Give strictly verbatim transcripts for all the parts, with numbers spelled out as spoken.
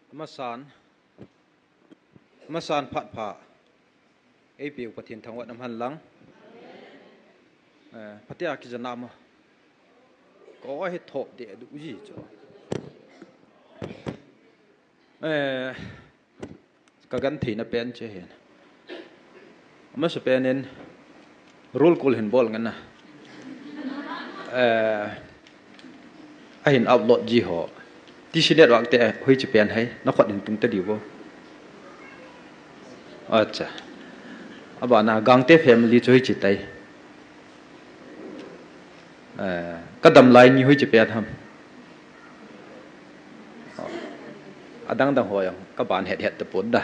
Amasan, amasan phat pha. Eipeu Pathen thangvahna um hen lang. Eh, phatea kijana ma. Ko hi thop de du ji chu. Eh, ka gentheina pen chu hin. Amasapen in roll call hin bol ngen na. Eh, ahin upload ji ho. T C Network te hoiche pen ham, na khut hin tung ta diu vo. Acha. Abana Gangte family chu hoiche tai. Eh, ka damlai ni hoiche pen ham. Adang dang ho jong ka ban het het tapon da.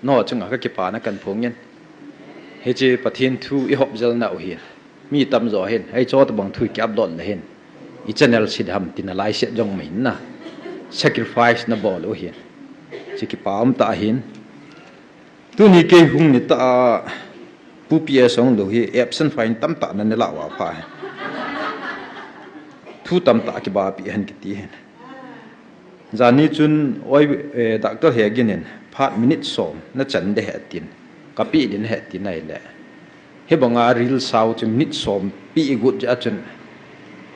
Nangho chunga ka kipana kahin phong in. Hiche Pathen thu i hop jel nau hin. Mi tamjo hin, hiche tabang thu i ki upload na hin. I channel sit ham tin a lai set jong mai na. Sacrifice na bol u hin. Hiche kipa um tah hin. Tuni kei hung ni tah a, Pu P S hung lou hi, absent fine tamtah na ne la uva pha hi. Thu tamtah kiba pi hen kiti hin. Jani chun, oi, eh, Doctor Hegin in, phat minute som, na chan de he tin. Ka pi din he tin ai le. Hibanga reel sao chu minute som pi i gut ja chun.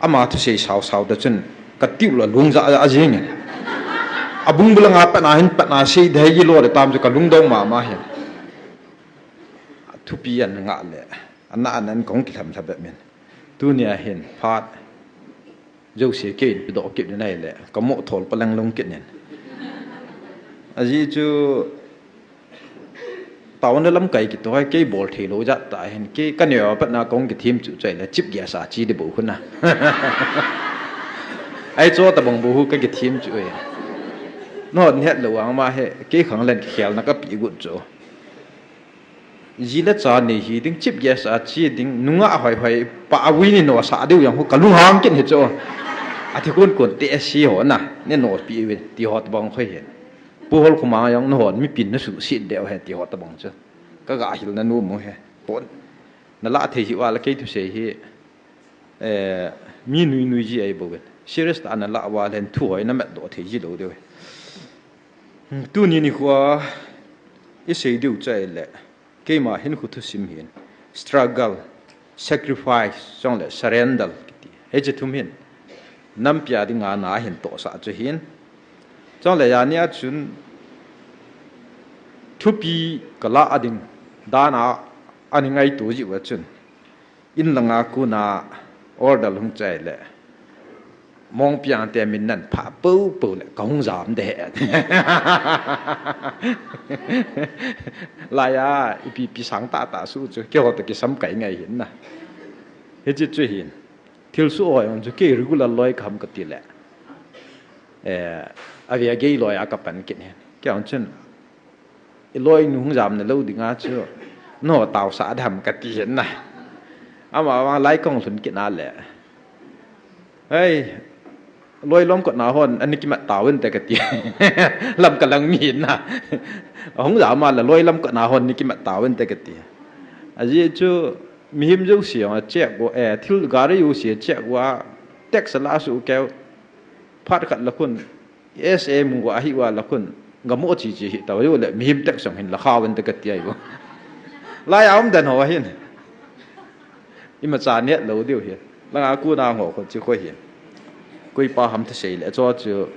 Ama thusei sao sao ta chun. Ka tiu la lung ja ja jing in. Abung bulanga patna hin patna sei de hi lo de tam chu ka lungdong mama hin. Thupi an nga le. Ana anan kong ki tham tha bet min. Tunia hin phat. Jouse kei in pedoh kit ni nai le, ka mo thol palang long kit nin. Ajeh chu, taona lamkai kitoh, kei bol thei lou jat tah hin, kei ka neo patna kong kithem chu chai le, chief guest a che di bou khu na. Hiche tabang bou khu ka kithem chu e. Nangho het lou vang ma he, kei khang len kikhelna ka pe got chu. Ji le cha nei hi ding, chief guest a che ding, nungah hoi hoi pa a vui ni no sa diu jong hu ka lunghang kin hi chu. A thi kun kun te si ho na, ne no pi uvin, ti ho tabang khoi hin. Pu Holkhoma jong nahon mipin na suhset deu he, ti ho tabang chu. Ka ga hil na nu mu he. Pon. Na la thei hi uva le kei thusei hi. Eh, mi nui nui ji ahi bou in. Serious tah a na la uva le thu hoi na met doh thei ji lou deu he. Hmm, tuni nikho a i sei diu chu ahile. Keima hinkho thusim hin, struggle, sacrifice, chule surrender kiti. Hiche thum hin, nampi a dinga na hin tohsah chu hin. Chule jani a chun, thupi ka la a ding, dan a, ana ngaito jiu a chun. In langa kona order hung chai le. Mongpiang te min nan pha pou pou le ka hung jam de he. Laiya, ipi pi sang tah tah su chu, keiho toh kisam kai ngai hin na. Hiche chu hin. Thilsoh hoi hung chu kei regular loi ka ham kati le. Eh, avia gei loi a ka pan kit hin. Kei hung chun. I loi nu hung jam na lou dinga chu. No tao sa dam kati hin na. Ama, ama lai kong lhun kit na le. Hei, loi lom kot na hon, ana kimat tauvin te kati. Lamka lang mi hin na. Hung jam a le loi lom kot na hon, ana kimat tauvin te kati. Ajeh chu, mihem jouse a check uva, eh, thil gari jouse a check uva, tax la su keu. Phat khat la khun, S A mu uva ahi uva la khun, gamo chi chi hi tau le, mihem tax jong hin la khau in te kati ai uva. Laiya um dan ho hin. Imacha neh lou diu hi. Langa kona ngo khun chi khoi hin. Koipa ham thusei le, chu chu,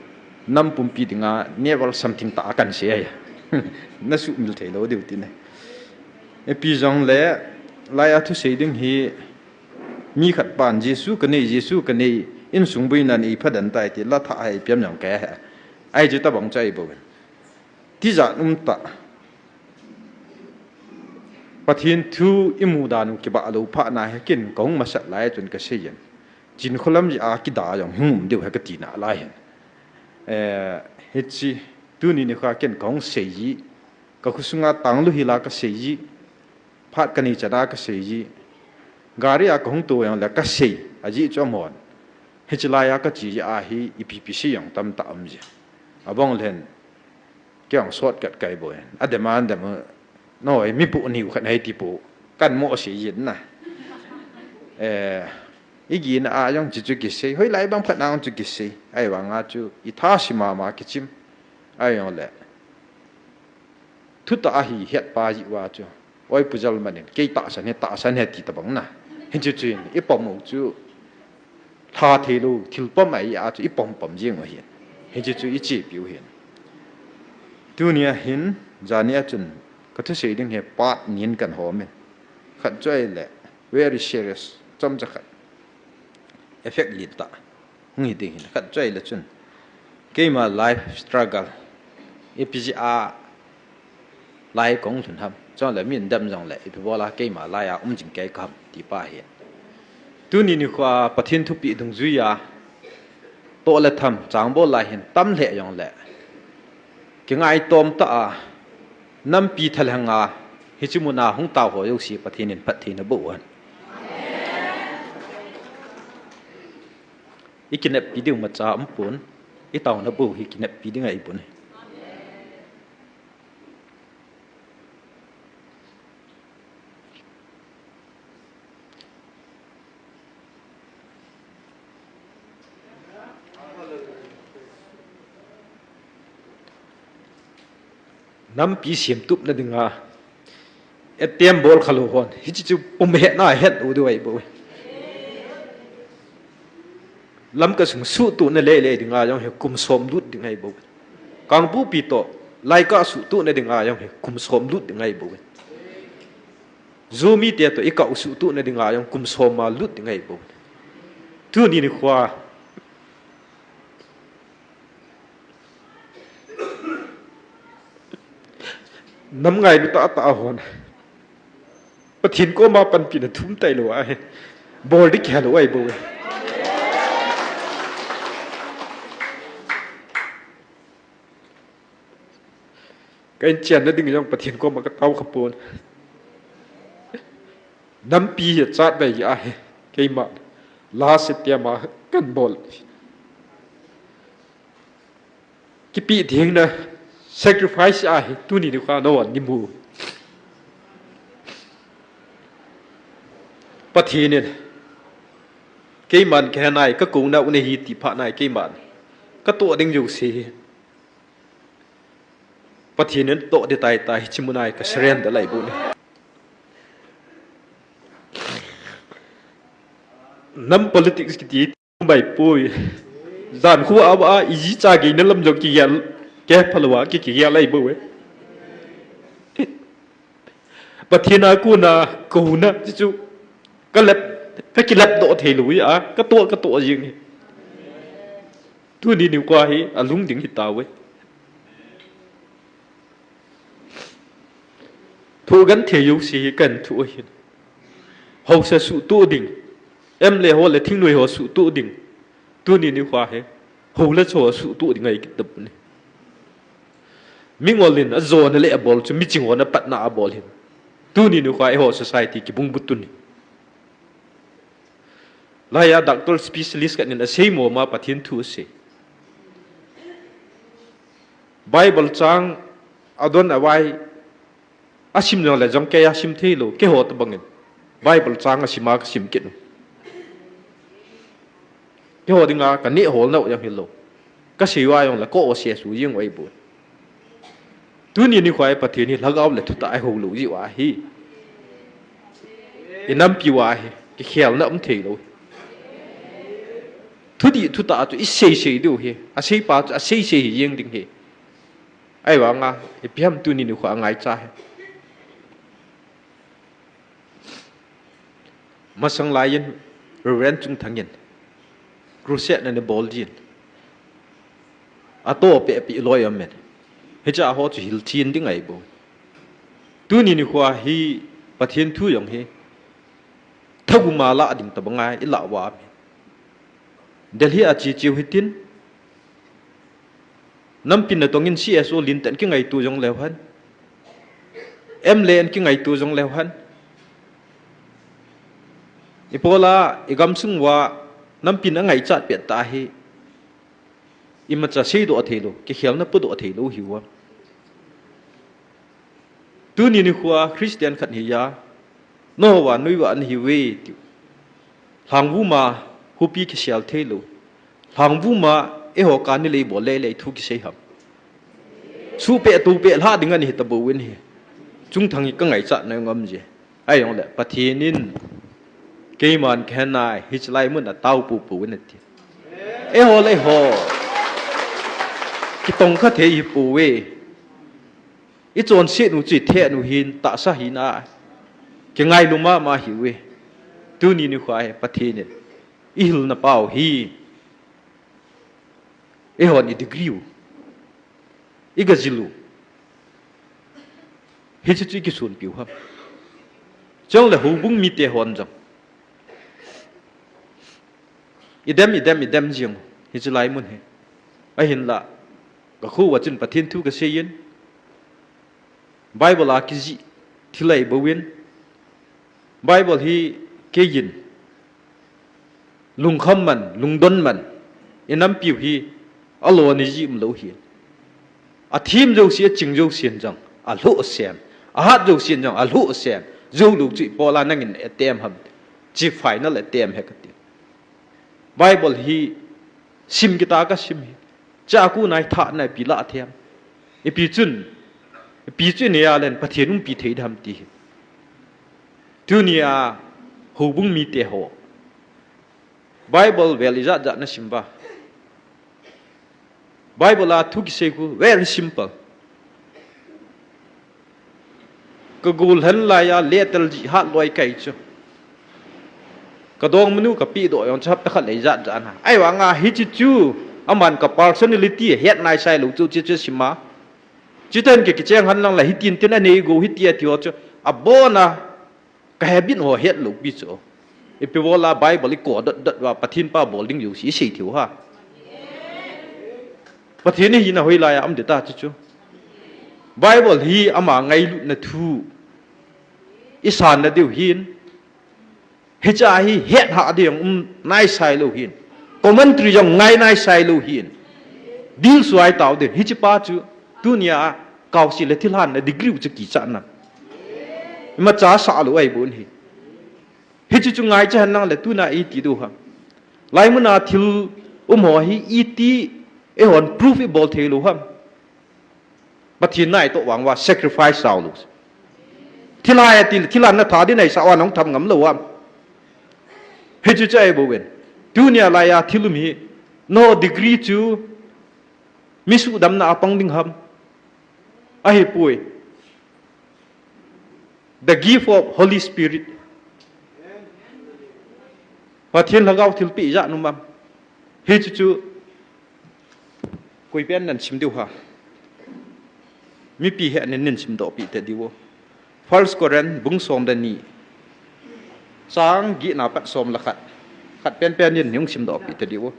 nam pumpi dinga, never something tah a kan sei ai. Na sumil thei lou diu ti ne. Ipi jong le, laiya thusei ding hi, Mi khat pan, Jesu ka nei, Jesu ka nei, insung boina nei pha den tai ti la tha hai piam jong ka he. Ai chu tabang chu ahi bou. Tijat um tah. Pathen thu i mu dan u kibah lou phat na hi ken ka hung masat lai chun ka sei in. Chin kholam ji a kida jong hung um diu he ka ti na lai hin. Eh, hiche, tuni nikho a ken ka hung sei ji. Ka khosunga tanglu hila ka sei ji. Phat ka nei chan a ka sei ji. Gari a ka hung tou jong le ka sei, ajeh chu amahon. Hiche laiya ka che ji a hi ipi pi sei jong tamtah um ji. Abang len, kei jong shortcut kai bou hin. Adem a, adem a, no, mi pu niu khat nei ti pu. Kan mo sei ji na. Eh, i gina a jong chi chu kisei. Hoilai bang phat na jong chu kisei. Ahivanga chu, i tha si mama kichim. Ahi jongle, thutah ahi hetpa jiuva chu, oi Pu Jalman in, kei tahsan e, tahsan e ti tabang na. Hichu chu hin, ipom u chu, lha theilou thilpom ahi a chu ipom pom jing u ahin. Hichu chu ichepiu ahin. Tunia hin, jania chun, kathusei ding hi part ni kahin hom in. Khat chu ahile, very serious, chomcha khat. Effect lentah hung hi ding ahin. Khat chu ahile chun, keima life struggle, ipi jeh a lai kahung lhun ham, chule min dem jongle ipi bola keima laiya um jing kei kaham ti pa ahin. Tuni nikhoa Pathen thupeh dungjuia toh le tham changbol lai hin tam lheh jongle, kingaitom tah a, nampi thalheng a, hiche muna hung tao ho jouse Pathen in phattheina boh hen. Ikineppi diu imacha umpon, itaona bou hi kineppi ding ahipon. Nampi semtupna dinga attempt bol khalou hon, hiche chu pumhetna ahet u diu ahibouve. Lamka sung suhtohna leilei dinga jong hi kum som lut ding ahibouve. Kangpokpi toh Laika suhtohna dinga jong hi kum som lut ding ahibouve. Zomite toh Ikau suhtohna dinga jong kum som a lut ding ahibouve. Tuni nikhoa nam ngailu tahtah hon Pathen koma panpina thum tailou ahi, bol ding kihel u ahibouve. Ka inchenna ding jong Pathen koma katao khapon. Nampi hi achat vei ahi, keima last attempt a kahin bol, kipehthengna sacrifice ahi, tuni nikhoa nangho nimu. Pathen in keiman kahenai, kakouna u nahi ti phatnai, keiman katoh ding jouse hi Pathen in toh ding taitai, hiche muna hi ka surrender lai bou ahi. Nam politics kiti mai poi. Jan khu a, a, iji cha geina lam jong kigel, kiphalouva ki, kigel lai bouve. Pathen a kona kahouna chu, chu kalep, kakilep doh theilou a, katoh, katoh jing hi. Tuni nikhoa hi alung ding hitauve. Thoh genthei jouse hi kahin thoh ahin. Haosa suhtoh ding, M L A ho le thingnoi ho suhtoh ding. Tuni nikhoa hi hou le cho suhtoh ding ahi kit tapon ahi. Mingol in ajona le abol chu miching hon apatna abol ahin. Tuni nikhoa eiho society kibung butun ahi. Laiya doctor specialist khat in aseimo ma Pathen thu asei. Bible chang adon avai asim jongle jong keiya sim theilou, keiho tobangin Bible chang asima kasim kit u. Keiho dinga kaneh holnau jong hilou, kasei uva jongle ka-o sesu jeng u ahibou. Tuni nikhoa hi Pathen hi lhagao le thutah a eihoulou jeh uva hi, inampi uva hi kikhelna um theilou. Thudih thutah chu isei sei diu ahi, aseipa chu asei sei hi jeng ding ahi. Ahivanga ipi ham tuni nikhoa angaicha hi. Masang laiyin Reverend Chungthang in crusade ana bol din, atoh pehpeh loi aum in, hiche ho chu hilchen ding ahibou. Tuni nikhoa hi Pathen thu jong hi thaguma lah ding tobanga ilah uva aum in, Delhi a che cheu hitin, nampi natong in C S O lentah in kingaito jongleu hen, M L A in kingaito jongleu hen, ipola igamsung uva nampin angaichat pettah hi, imacha seidoh theilou, kikhelna podoh theilou hiuva. Tuni nikhoa Christian khat hiya, nangho vannoi uva nahiuve tiu, lhangvuma khopi kisel theilou, lhangvuma eiho kani lei bol leilei thu kisei ham? Suhpeh tohpeh lha ding ahi tabou in hi. Chungthang hi ka ngaichat na ngam ji. Ahijongle Pathen in keiman kahenai, hiche lai mun a tao poupou in ati. Eiho le eiho kitong kha thei hi pouve. I chonset u chu i thet u hin tahsa hina kingailu mama hiuve. Tuni nikho hi Pathen in i hilna pau hi, eihon i degree u, i gajil u, hiche chu i kisunpiu ham? Chule houbung mite hon jong i dem, i dem, i dem jing u hiche lai mun hi. Ahinla, ka khouva chun Pathen thu kasei in, Bible a kijih thil ahi bou in, Bible hi keiyin lungkham man, lungdon man, i nampiu hi alo ni ji umlou hin. Athem jouse, aching jouse jong alhoh sen, ahat jouse jong alhoh sen, joulou chu ipi bola nangin atem ham? Chi final atem he kati. Bible hi sim kiti ka sim hi. Cha ku nai tha nai pi la them. Ipi chun, ipi chun ya len Pathen umpi thei dem ti hi. Tunia houbung mite ho, Bible vel ijat jat na sim uva? Bible a thu kisei khu very simple. Ka gollhang laiya letter jih hat loi kahi chu. Ka dongmanu ka pehdoh jong chu hapta khat le ijat jat na. Ahivanga hiche chu aman ka personality het nai sailou chu, chu, chu sim a. Chuteng kei kicheng hen lang le hitin tin anei go hiti ati ho chu. Abona ka habit ho hetlou pi chu. Ipi bola Bible i ko dot dot uva Pathen pa bol ding jouse i sei thei u ham? Pathen hina hoilaiya um ding ta chu chu. Bible hi ama ngailutna thu i sanna diu hin. Hiche hi het ha ding um nai sailou hin. Commentary jong ngai nai sailou hin. Dil suai tao ding. Hiche pa chu tunia kaose le thilhan na degree u chu kichat na. Imacha sa lou ahi bou hi. Hiche chu ngaicha hen lang le tuna iti diu ham? Lai mun a thil um ho hi iti eihon proof i bol thei lou ham? Pathen natoh vang uva sacrifice sao lou. Thilha ati, thilhan na tha ding nai sa uva nahung tham ngam lou ham? Hichu chu ahi bou in. Tunia laiya thil um hi, no degree chu mi suhdamna a pang ding ham? Ahipoi. The gift of Holy Spirit. Pathen Lhagao thilpeh ijat um ham? Hichu chu koi pen nan sim diu ham? Mipi heh nin nin simdoh peh ta diu. First Corinth bung som le ni, chang get na pat som le khat. Khat pen pen nin nahung simdoh peh ta diu.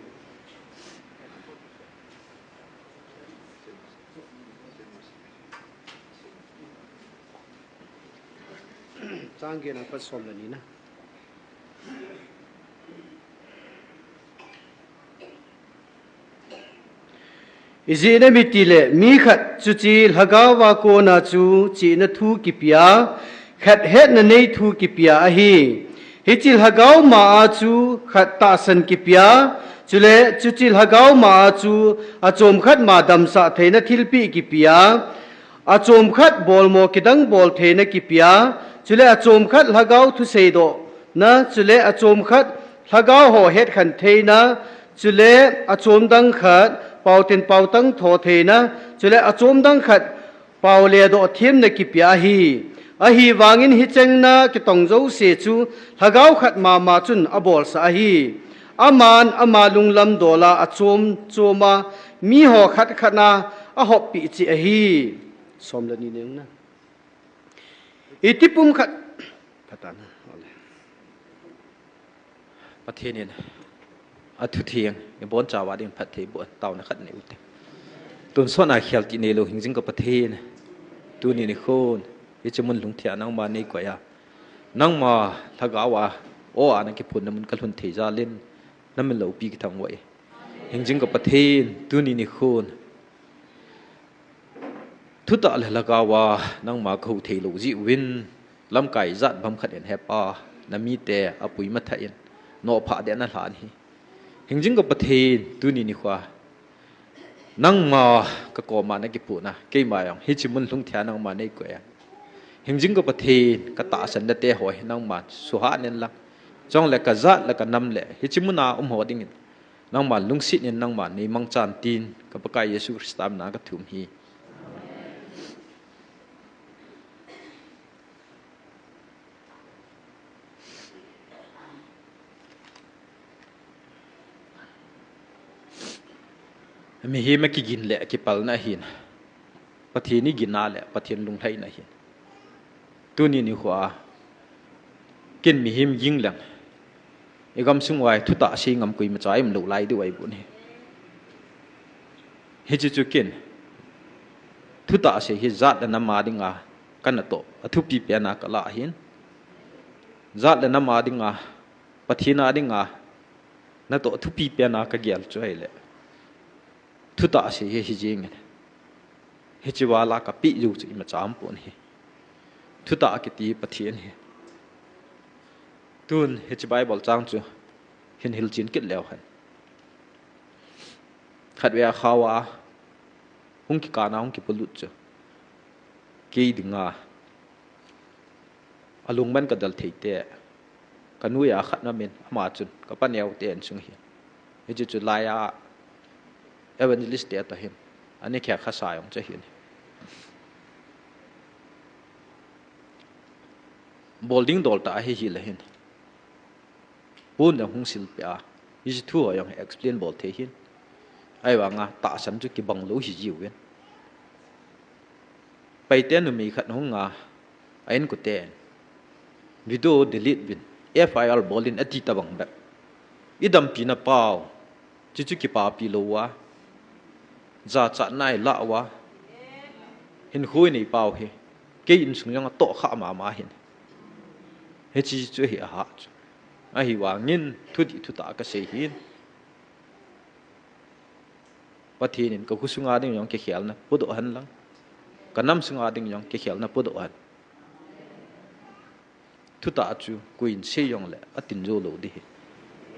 Chang get na pat som le ni na. Ijeh inem itile, mi khat chuche Lhagao a kona chu chihna thu kipea, khat hetna nei thu kipea ahi. Hiche Lhagao ma a chu khat tahsan kipea, chule chuche Lhagao ma a chu achom khat ma damsah theina thilpeh kipea, achom khat bolmo kidang bol theina kipea, chule achom khat Lhagao thuseidohna, chule achom khat Lhagao ho hetkhen theina, chule achom dang khat paoten paotang tho theina, chule achom dang khat pao le doh themna kipea ahi. Ahivangin hicheng na kitong jouse chu Lhagao khat mama chun abolsah ahi. Aman ama lunglam dola achom choma miho khat khat na ahoppeh cheh ahi. Som le ni neng na. Iti pumkhat. Phatah na. Ole. Pathen in athu theng ibonchauva ding phattheiboh taona khat nei ute. Tonsot a khel tih neilou hingjing ka Pathen. Tuni nikhon hiche mun lhung thei a nangma nei koi a, nangma Lhagao a o a na kiphonna mun ka lhun thei jal in, na min loupi kithang uve. Hingjing ka Pathen, tuni nikhon thutah le Lhagao a nangma ka hou thei lou jeh uvin, lamkai ijat bang khat in hepa, na mite apui matah in, nophah deh na lhan hi. Hingjing ka Pathen, tuni nikho a Nangma ka koma na kipuhna, keima jong hiche mun lhung thei a nangma nei koi a. Hingjing ka Pathen, ka tahsan nate ho hi nangma suhah in lang. Chule ka jat le ka nam le hiche muna um ho dingin nangma lungset in nangma nei mangchan tin, ka Pakai Jesu Christa mina ka thum hi. Mihem a kigin le kipalna ahin. Pathen i ginna le Pathen lunglhaina ahin. Tuni nikho a ken mihem ging leng, i gamsung uva thutah sei ngam koimacha um lou lai diu ahi bou ahi. Hiche chu ken thutah sei hi jat le nam a dinga ka natoh a thupi pen a ka lah ahin. Jat le nam a dinga, Pathen a dinga natoh thupi pen a ka gel chu ahile thutah sei hi, hi jing in. Hiche val a ka peh jou chu imacha um pon ahi. Thutah kiti Pathen ahi. Tun hiche Bible chang chu hin hilchen kit leu hen. Khatvei a khao a hung kikah na hung kipolut chu kei dinga alungman ka del thei te, ka noiya khat na min, ama chun ka paneo te insung hi. Hiche chu laiya evangelist te toh hin ani khe kha sa jong chu hin. Bol ding dol tah ahi hile hin. Pon jong hung silpeh a, hiche thu ho jong explain bol thei hin. Ahivanga tahsan chu kibang lou hi jiuvin. Paite numei khat hung a, a inkoten video delete uvin, F I R bol in ati tabang bep. I dampi na pau, chuchu kipapi lou a, jachat nai lah uva, hinkho i nei pau hi, kei insung jong atoh kha mama hin. Hiche chu hi aha chu. Ahivangin thudih thutah ka sei hin. Pathen in ka kho sunga ding jong kikhelna podoh hen lang, ka nam sunga ding jong kikhelna podoh hen. Thutah chu koiin sei jongle atin jou lou ding ahi.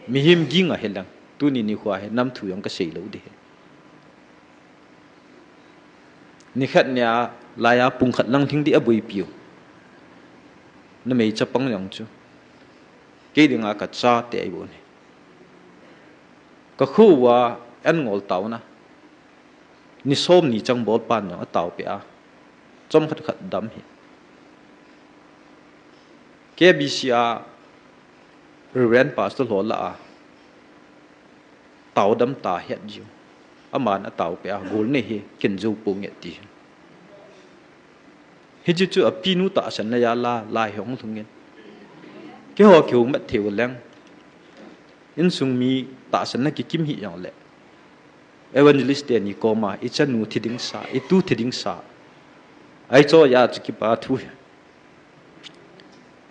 Mihem ging ahi lang, tuni nikho hi nam thu jong ka sei lou ding ahi. Nikhat nia laiya pung khat lang lhing ding aboipiu numei chapang jong chu kei dinga ka chate ahi bou ahi. Ka kho uva an ngol taona ni som ni chang bol pan jong ataopeh a, chomkhat khat dam hi. K B C a Reverend Pastor lhou lah a, tao dam ta het jiu. Aman ataopeh a, gol nei hi ken jou ponge ti. Hiche chu apinu tahsan na jal a, lai hung lhungin. Keiho kihoumat thei u leng, insung mi tahsan na kikim hi jongle, evangelist teni koma, i chanu thi ding sa, i tu thi ding sa, ahi chu aja chu kipa thu hi.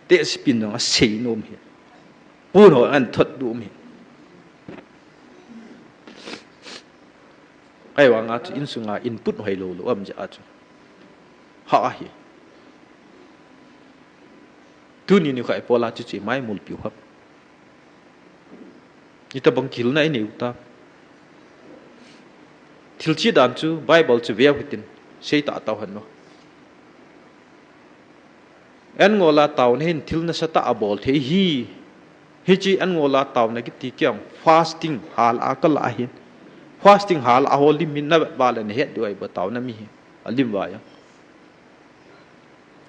Tehse pin jong asei nom hi. Pon ho an thot nom hi. Ahivanga chu insunga input hoi lou lou um jeh a chu. Ha hi. Tuni nikho a ipola chu chu imaimol piu ham. Itobang kihilna inei u ta. Thil chie dan chu Bible chu veu hitin, sei tah tah hen lo. An ngol a taona hin thil nasatah abol thei ahi. Hiche an ngol a taona kiti kei jong fasting hal a ka lah ahin. Fasting hal a ho lim hin na vet uva le na het diu ahi bou taona mi hi. Alim uva jong.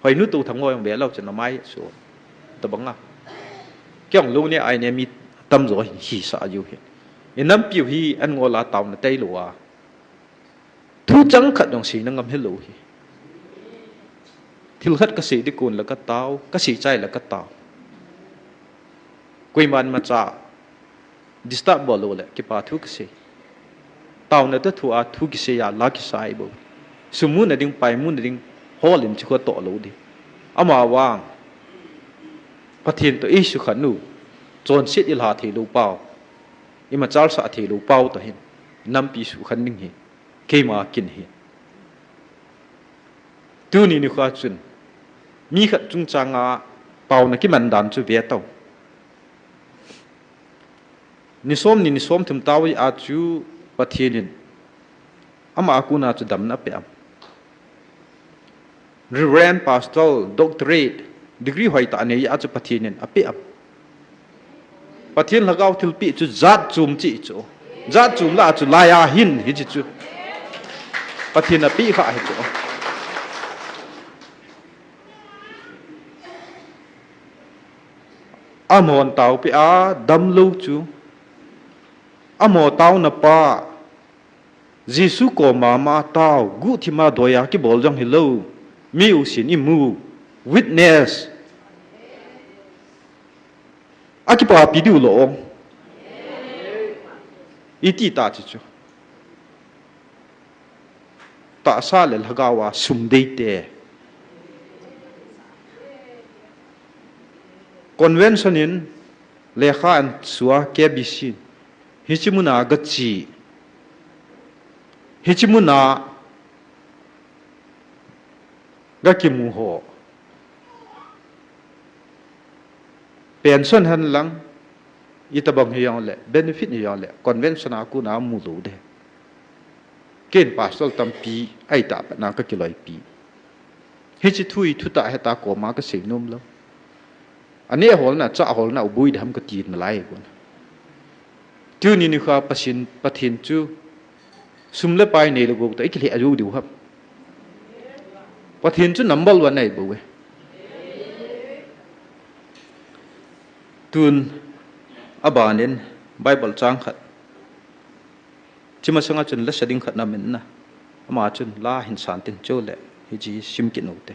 Hoinu tou thang ho jong ve lou chu na mai su. Tobang a. Kei jong lou ne ai ne mi tamjo hin hisah jiu hi. I nampiu hi an ngol a taona tailou a. Thu chang khat jong seina ngam hilou hi. Thil khat ka sei ding kon le ka tao, ka sei chai le ka tao. Koiman imacha disturb bol lou le kipa thu ka sei. Taona toh thu a thu kisei a la kisa ahi bou. Sum muna ding, pai muna ding, hol in chu ka toh lou ding. Amavang Pathen toh i sukhen u, chonset i lha thei lou pau, i machal sah thei lou pau toh hin nampi sukhen ding hi keima kin hi. Tuni nikho chun mi khat chungchang a taona kiman dan chu ve tau. Ni som ni, ni som thum tao a chu Pathen in Ama a kona chu damna ape am? Reverend, Pastor, Doctorate, degree hoitah anei a chu Pathen in ape am? Pathen Lhagao thilpeh chu jat chom cheh chu. Jat chom lah a chu laiya hin hiche chu Pathen in apeh kha ahi chu. Amahon taopeh a damlou chu, amaho taona pa, Jesu koma ama tao, guhthima doiya kibol jong hilou, mi jousen imu, witness. Akipapi diu lou. Iti ta chu chu. Tahsa le lhagao a sum deite. Convention in lekha ahin sua, K B C in. Hiche muna gache. Hiche muna gakimu ho. Pension hen lang, itobang hijongle, benefit hijongle, convention a kona mulou de. Ken pastor tampi, ahi tah pena kakiloipi. Hiche thu hi thutah heta koma kasei nom lou. Aneh holna, chah holna, uboi dam kati nalai kon. Tuni nikho Pathen, Pathen chu sum le pai nei le gou tah, ikilheh jou diu ham? Pathen chu number one ahi bou e. Tun aban in Bible chang khat. Hiche masanga chun lasa ding khat namin na. Ama chun la hin san tin chule. Hiche sim kit u te.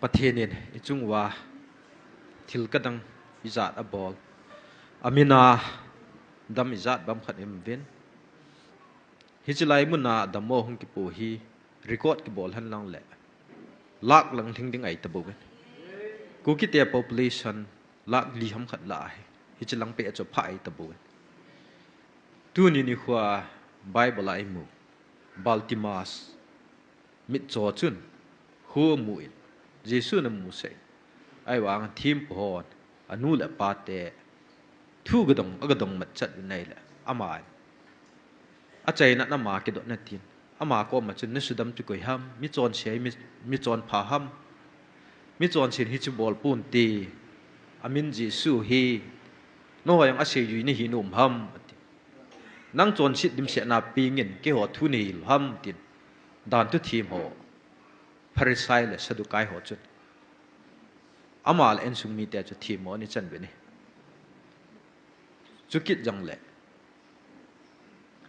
Pathen in ichung uva thil kadang ijat abol. Amin a dam ijat bang khat ium uvin. Hiche lai muna dammo hung kipo hi record kibol hen lang le lakh lang lhing ding ahi tabou vin. Kukite population lakh li ham khat lah ahi. Hiche lang peh a chu apha ahi tabou vin. Tuni nikho Bible a imu Bartimaeus mitcho chun kho amu in, Jesun amusah in, ahivangin thempu hon anu le apate thu agadong, agadong matchet uvin ahile, aman achaina in ama kidotna tin, ama koma chun, nasudam chu koi ham? Mi chonse, mi, mi chonpha ham? Mi chonsen hichu bol ponte, amin Jesu ahi, nangho jong aseijui nahi nom ham, ati. Nang chonset dimset na pengin, keiho thu nahil ham, tin. Danthu them ho, Pharisai le Saddukai ho chun, ama le insung mite chu them ho ana chan uvin ahi. Chukit jongle,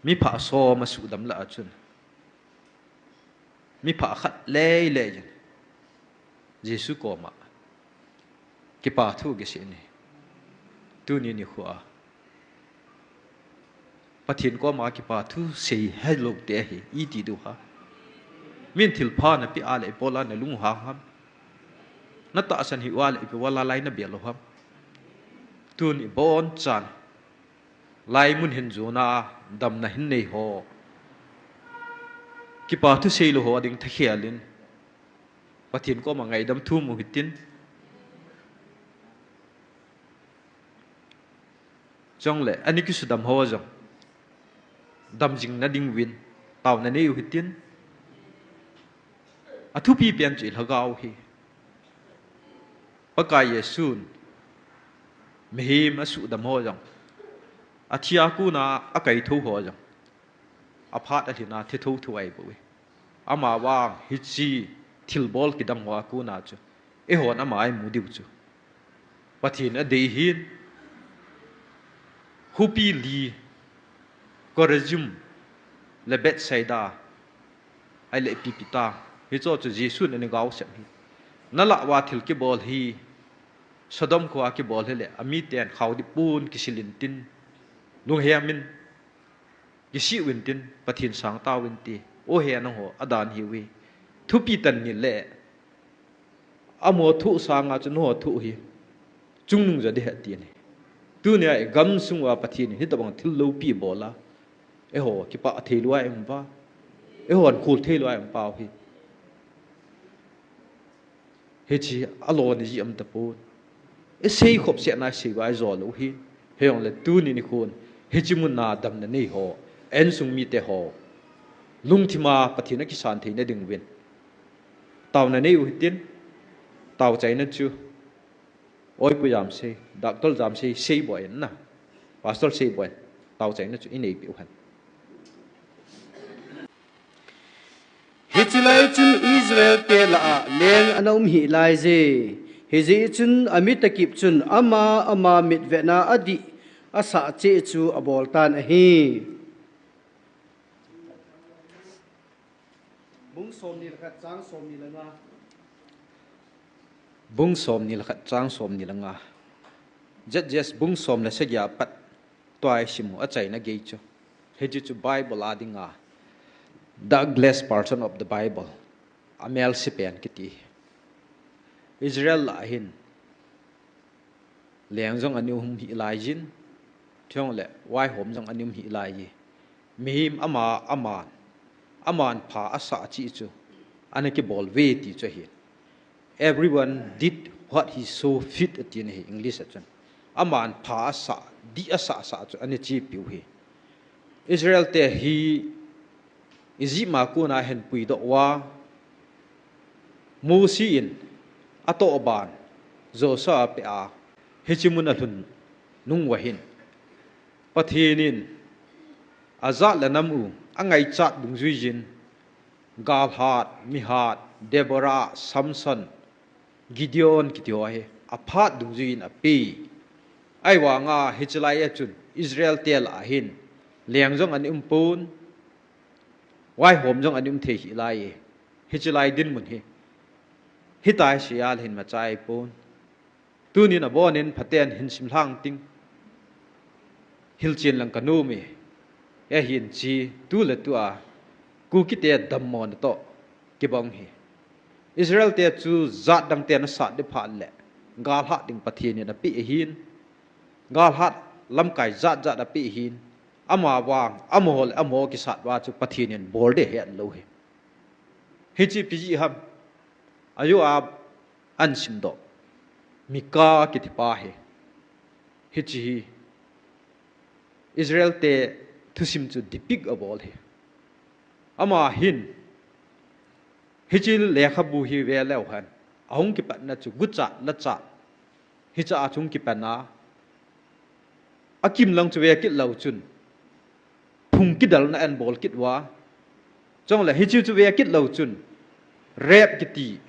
mipha som asudam lah a chun, mipha khat leilei jin Jesu koma kipa thu kisei in ahi. Tuni nikho a Pathen koma kipa thu sei helou te hi iti diu ham? Min thilpha napeh a le ibola nalung hang ham? Natahsan hih uva le ipi uva lalai nabel u ham? Tun ibonchan laimun hin jona damna hin nei ho, kipa thu seilou ho ding thakhel in Pathen koma ngaidam thum u hitin. Chule, ana kisudam ho jong damjing nading uvin taona nei u hitin. Athupi pen chu ilhagao hi. Pakai Jesun mihem asudam ho jong, athi a kona akaithou ho jong, aphat alhin a thi thouthou ahi bou e. Amavang hiche thilbol kidang ho a kona chu eihon ama imu diu chu Pathen adei ahin. Khopi li, Chorazin le Bethsaida, ahile ipi ipi ta, hicheho chu Jesun ana gaosap ahi. Nalah uva thil kibol hi, Sodom khoa kibol hile, amiten khaodip pon kisil intin, lunghem in kisih uvin tin, Pathen sangtao uvin ti. O he nangho, adan ahiuve. Thupi tah in nile, amaho thoh sanga chu nangho thoh hi chungnung jo ding ahi, ati ahi. Tunia igamsung uva Pathen in hitobang thil loupi abol a, eiho kipah thei lou a i um uva, eihon khol thei lou a i um pau hi. Hiche alona ji um tapon. Isei khop sehna isei uva ijo lou hi. Hijongle tuni nikhon hiche muna damna nei ho, Insung mite ho lungthima Pathen akisan theina dinguvin taona nei u hitin, taochaina chu Oipu Jamsei, Doctor Jamsei, Seiboi in na, Pastor Seiboi in taochaina chu inei peh u hen. Hiche lai chun Israel te lah a leng ana um hih lai je. Hijeh chun ami takip chun ama ama mitvetna adih asah cheh chu abol tan ahi. Bung somni le khat chang somni le nga. Bung somni le khat chang somni le nga. Judges bung som le sagi a pat tua isim u achaina gei chu. Hiche chu Bible a dinga the ugliest portion of the Bible. Amelse pen kiti. Israel lah a hin leng jong ana um hih lai jin, chule vaihom jong ana um hih lai ji. Mihem ama, aman, aman pha asah cheh chu ana kibol uve ti chu ahi. Everyone did what he saw fit ati ahi English a chun. Aman pha asah, dih asah sah chu ana chepi u ahi. Israel te hi Egypt a kona ahin puidoh uva, Mosi in atoh ban Joshua apeh a, hiche mun alhun nung uva hin Pathen in ajat le nam u angaichat dungjui jin, galhat, mihat, Deborah, Samson, Gideon kiti ho hi aphat dungjui in ape. Ahivanga hiche lai a chun Israel te lah a hin leng jong ana um pon, vaihom jong ana um thei hih lai e. Hiche lai dinmun hi hitia seia leh hin machai pon. Tunin abonin phaten hin simlhang ting. Hilchen lang kanom e. Ahin chi tu le tua Kuki te dammona toh kibang hi. Israel te chu jat dang ten asat ding phat le galhat ding Pathen in apeh ahin. Galhat lamkai jat jat apeh ahin. Amavang, amaho le amaho kisat uva chu Pathen in bol ding ahet lou hi. Hiche ipi jeh ham? Ajo a ahin simdoh Mika kiti pa hi. Hiche hi Israel te thusim chu depict abol hi. Ama hin, hiche lekhabu hi ve leu hen, ahung kipatna chu guchat lachat hiche a chu hung kipan a, akim lang chu ve kit lou chun phung kidalna ahin bol kit uva. Chule hiche chu ve kit lou chun rape kiti,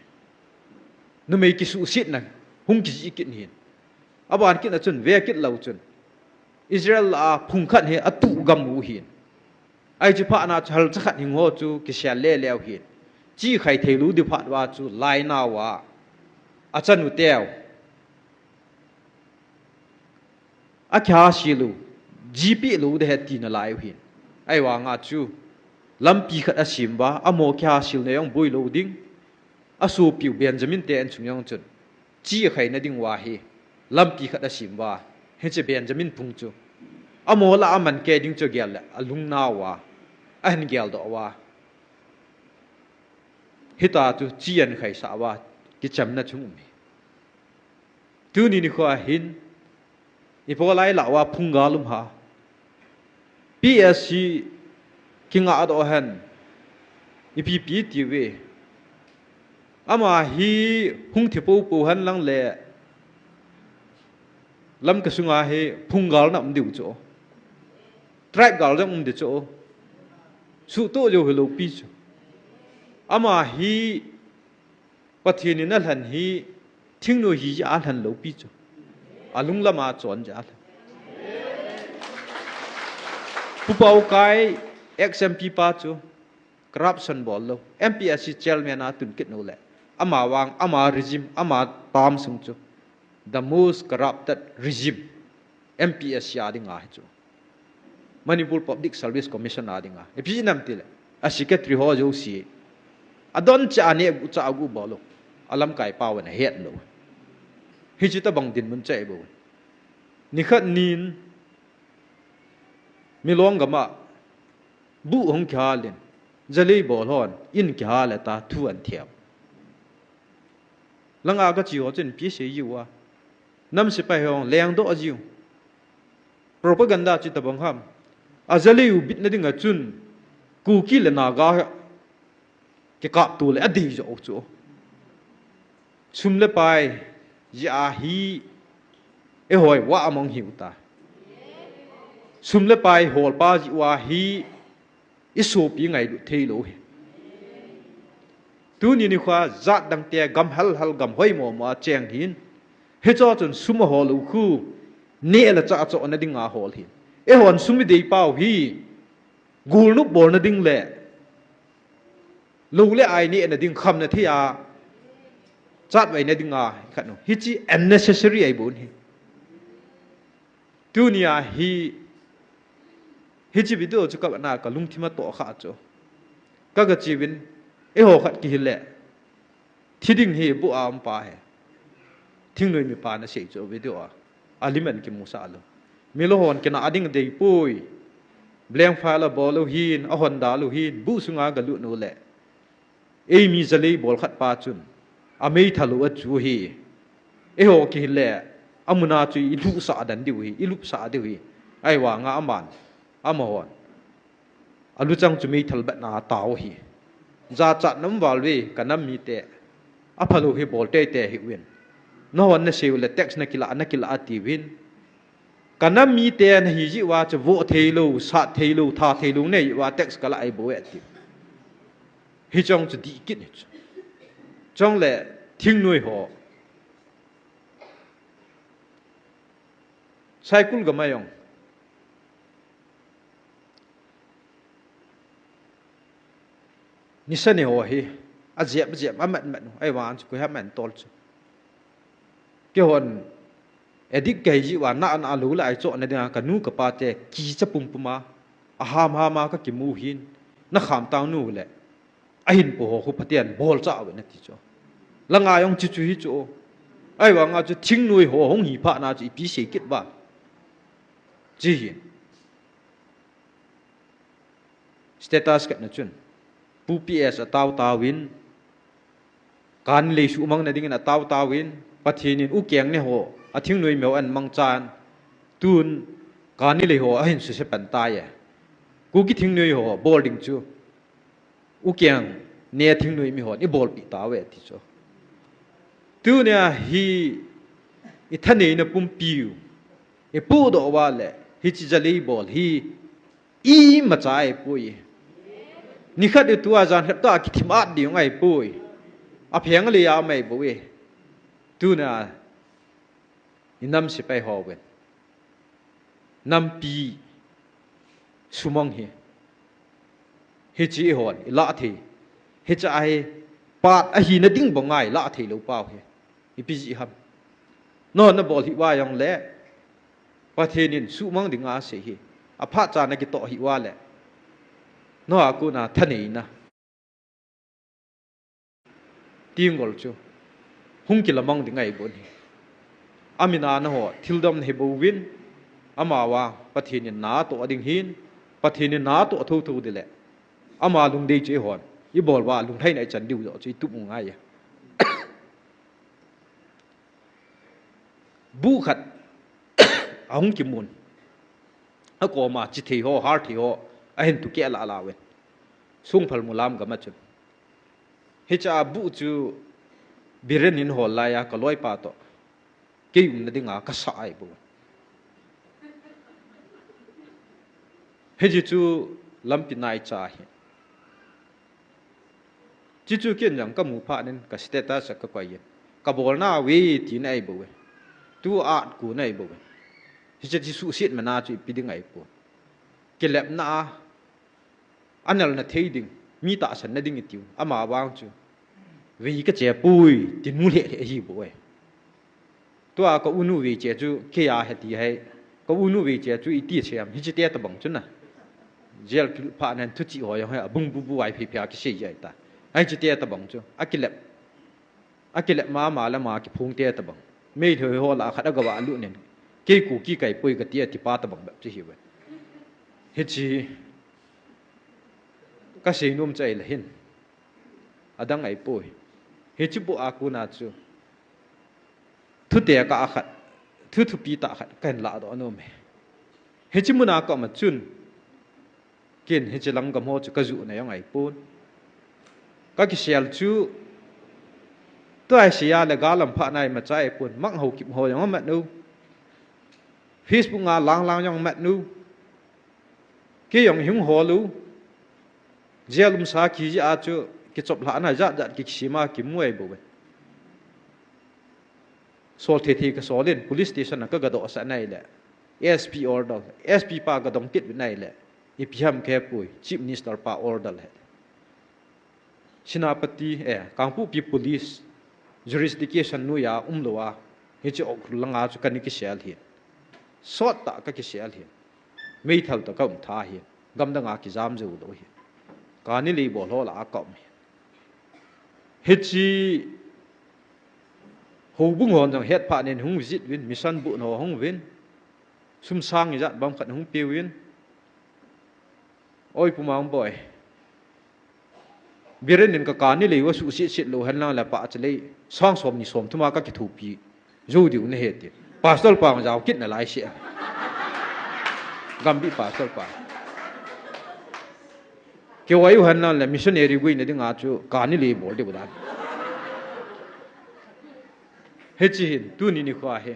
numei kisuhsetna hung kijih kit ahin. Aban kit na chun ve kit lou chun Israel lah a phung khat hi atuh gam u ahin. Ahi chu phat na chu halcha khat hing ho chu kisel lele u ahin. Chi khai thei lou ding phat uva chu lainau a, achanu teu akihahsel u, jipeh lou ding ahi tina lai u ahin. Ahivanga chu lampi khat asem uva, amaho kihahselna jong boi lou ding, asopiu Benjamin te insung jong chun chi akhaina ding uva hi lampi khat asem uva, hiche Benjamin phung chu amaho lah a aman kei ding chu agel le alungnau a, ahin geldoh uva. Hitia chu chi ahin khaisah uva, kichamna chung um hi. Tuni nikho a hin, ipi lai lah uva phung gal um ham? P S C kingahdoh hen, ipi ipi tiu ve. Ama hi hung thi popo hen lang le, Lamka sunga hi phung gal na um diu chu. Tribe gal jong um ding chu. Suhtoh jou hilou pi chu. Ama hi Pathen in alhen hi thingnoi hi alhen lou pi chu. Alunglam a chon jeh alhen. Pu Paokai, ex M P pa chu corruption bol lou. M P S C chairman a tun kit nau le, amavang, ama regime, ama term sung chu the most corrupted regime, M P S C a dinga hi chu. Manipur Public Service Commission a dinga. Ipi jeh ham itile, a secretary ho jouse adon cha ane bu cha agu bol lou. Alamkai pau ana het lou. Hichu tabang dinmun chai bou. Nikhat nin Milong gam a bu hung kihal in, jalei bol hon in kihal e ta thu ahin them. Langa kache ho chun ipi asei jiu a, nam sepai ho lengdoh jiu. Propaganda chu tabang ham? Ajalei u bitna dinga chun Kuki le Naga kikapto le adei jo chu. Sum le pai jeh a hi eihoi vah amang hiu ta. Sum le pai holpa jeh uva hi isopi ngailut theilou hi. Tuni nikhoa jat dangte gam halhal gam hoimo mo a cheng hin. Hicho chun sum ahol u khu neh le chah chohna dinga hol hin. Eihon sum idei pau hi golnop bolna ding le lou le ai nehna ding, khamna thei a chatvaina dinga khat nu. Hiche unnecessary ahi bon hi. Tunia hi, hiche video chu ka vet na ka lungthim atoh kha chu. Ka, ka chiuvin, eiho khat kihil le thi ding hi bu a um pa hi. Thingnoi mipa nasei chu video a. Alim in kimusah lou. Milou hon kinah ding deipoi. Blank file abol u hin, ahon da lou hin, bu sunga galut u le. Eimi jalei bol khat pa chun ameithal u achu hi. Eiho kihil le, amun a chu ilhuhsah den diu hi, ilupsah diu hi. Ahivanga aman, amahon aluchang chu meithal betna atao hi. Jachat na um val uve, ka nam mite. Aphalou hi bol teitei hih uvin. Nahon nasei u le text nakilah, nakilah atiuvin. Ka nam mite nahi jeh uva chu voh theilou, sat theilou, tha theilou nahi uva text kalah ahi bou e ati. Hiche chu dih kit hi chu. Chule thingnoi ho. Saikul gam a jong nisa ni ho hi, ajep jep, amat mat u, ahivang chu koi ham ahin tol chu. Keihon addict kahi jeh uva, na, na lou le ai chohna dinga, ka nu ka pa te, kicha pumpum a, aham ham a ka kimu hin, na kham tang nu le, ahin po ho khu Pathen bol cha uvin ati chu. Langa jong chu chu hi chu. Ahivanga chu thingnoi ho hung hi phat na chu ipi sei kit uvam. Chi hin. Status khat na chun, Pu P S atao tauvin, kani lei suhmang na dingin atao tauvin, Pathen in ukeng ne ho, athingnoi mi ho ahin mangchan, tun kani lei ho ahin suse pan tai e. Kuki thingnoi ho bol ding chu ukeng ne thingnoi mi hon ibolpeh tauve ati chu. Tunia hi ithaneina pumpi u ipohdoh uva le, hiche jalei bol hi imacha ahipoi. Nikhat itoh a jan khat toh a kithim at ding ahipoi. Apheng lei a um ahi bou e. Tunia inam sepai hon nampi sumang hi, hiche ihon ilah thei, hiche a hi pat ahina ding banga ilah thei lou pau hi. Ipi jeh ham? Nahon nabol hih uva jongle, Pathen in suhmang dinga asei hi. Aphat cha nakitoh hih uva le, nahon a kona thaneina tenggol chu hung kilamang ding ahi bon hi. Amin a naho thildom nahi bouvin, amavang Pathen in na atoh ding hin, Pathen in na atoh thotho ding le, ama lungdei chu ihon ibol uva lunglhaina ichan diu joh chu itup u ngai e. Buh khat ahung kimun. Akoma chithei ho, harthei ho ahin tukeh lah lah uvin. Songphal Mulam gam a chun. Hiche a buh chu Biren in hol laiya kaloipa toh kei umna dinga kasah ahi bou. Hiche chu lampi naicha ahi. Chuchu ken jong kamu phat in ka status a kakoi in, kabolnauve tina ahi bou e. Tu atkona ahi bou e. Hiche chu suhset mana chu ipi ding ahipoi. Kilepna a, anelna thei ding, mi tahsanna ding itiu, amavang chu vei kache poi, tinu lheh lheh ahi bou e. Tua ka unu veiche chu, kei a heti hai, ka unu veiche chu iti che ham, hiche te tabang chu na. Jail kilut phat nan thuchih ho jong hi abung bu bu ai phi phi a kisei jai ta. Hiche te tabang chu, akilep. Akilep mama le ama kiphong te tabang. Meitei ho lah khat agavah lut nin, kei Kuki kahi poi kati ati pa tabang bep chu ahiuve. Hiche kasei nom chu ahile hin, adang ahipoi. Hiche buh a kona chu thuteh khat, thu thupi tah khat kahin lahdoh nom e. Hiche muna kaum a chun, Ken hiche lang gam ho chu kajuh na jong ahipon. Kakisel chu, tua hi seija le galam phat na imacha ahipon. Mang Haokip ho jong amat u. Facebook a lang lang jong amat u. Kei jong hung hol u. Jail umsa kijeh a chu kichoplhah na jat jat kisem a kimu ahi bou ve. Sol thei thei kasol in police station a kagadoh sah na ahile, S P order, S P pa gadong kit uvin ahile, ipi ham kahepoi, Chief Minister pa order ahi. Senapati, eh, Kangpokpi Police jurisdiction noiya umlou a, hiche Ukhrul langa chu kana kisel ahi. Sot tah kakisel ahi. Meithal tah kaum tha ahi. Gamdang a kijam jou lou ahi. Kani lei bol ho lah a kaum ahi. Hiche houbung hon jong het phat in hung visit uvin, mission bohna ho hung uvin, sum sang ijat bang khat hung peuvin. Oi Pu Mangboi, Biren in ka kani lei uva suhset set lou henlang le pahcha lei sang som ni som thum a kakithopi jou diu nahi ti. Pastor pa jao kit nalai seh. Gambih pastor pa. Kei uva iu henlang le missionary guina dinga chu kani lei bol diu dan. Hiche hin, tuni nikho hi.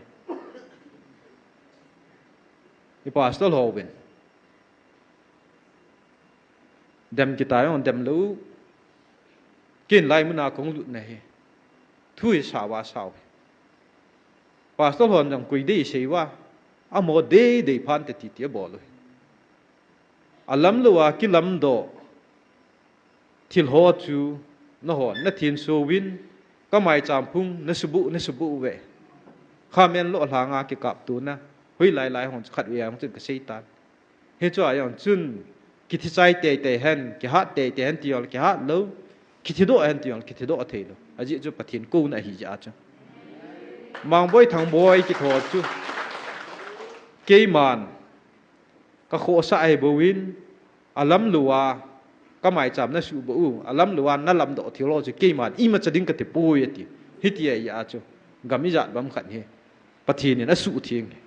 I pastor ho uvin. Dem kitai jong dem lou. Ken lai muna kahung lut na hi. Thu hi sao a sao hi. Pastor hon jong koi dei sei uva. Amaho dei dei phan te titi abol u hi. Alam lou a kilamdoh thil ho chu nahon nathenso uvin, kamaicham phung nasuboh, nasuboh uve. Khamen lo lhanga kikaptona, hoilai lai hon chu khatvei a hung chun kasei tan. Hichu a jong chun, kithi chai teitei hen, kihat teitei hen ti jong le kihat lou, kithi doh hen ti jong le kithi doh thei lou. Ajeh chu Pathen kouna ahi jeh a chu. Mangboi Thangboi kiti ho chu, keiman kakhohsah ahi bouvin, alam lou a, kamaicham nasuboh u, alam lou a nalamdoh thil ho chu keiman imacha ding kati poi ati. Hiti ahi a chu, gam ijat bang khat hi Pathen in asuhtheng hi.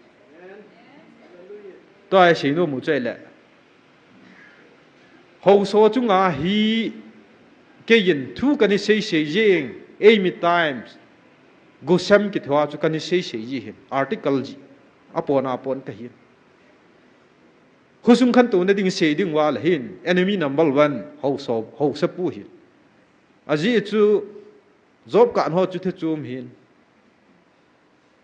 Tua hi seinom u chu ahile, haosa chunga hi keiin thu kana seisei jeng, Eimi Times, Gosem kiti ho chu kana seisei ji hin, article ji, apon apon kahin. Khosung khantouna ding sei ding uva le hin, enemy number one, haosa, haosapu hin. Ajeh chu, job card ho chu thechom hin.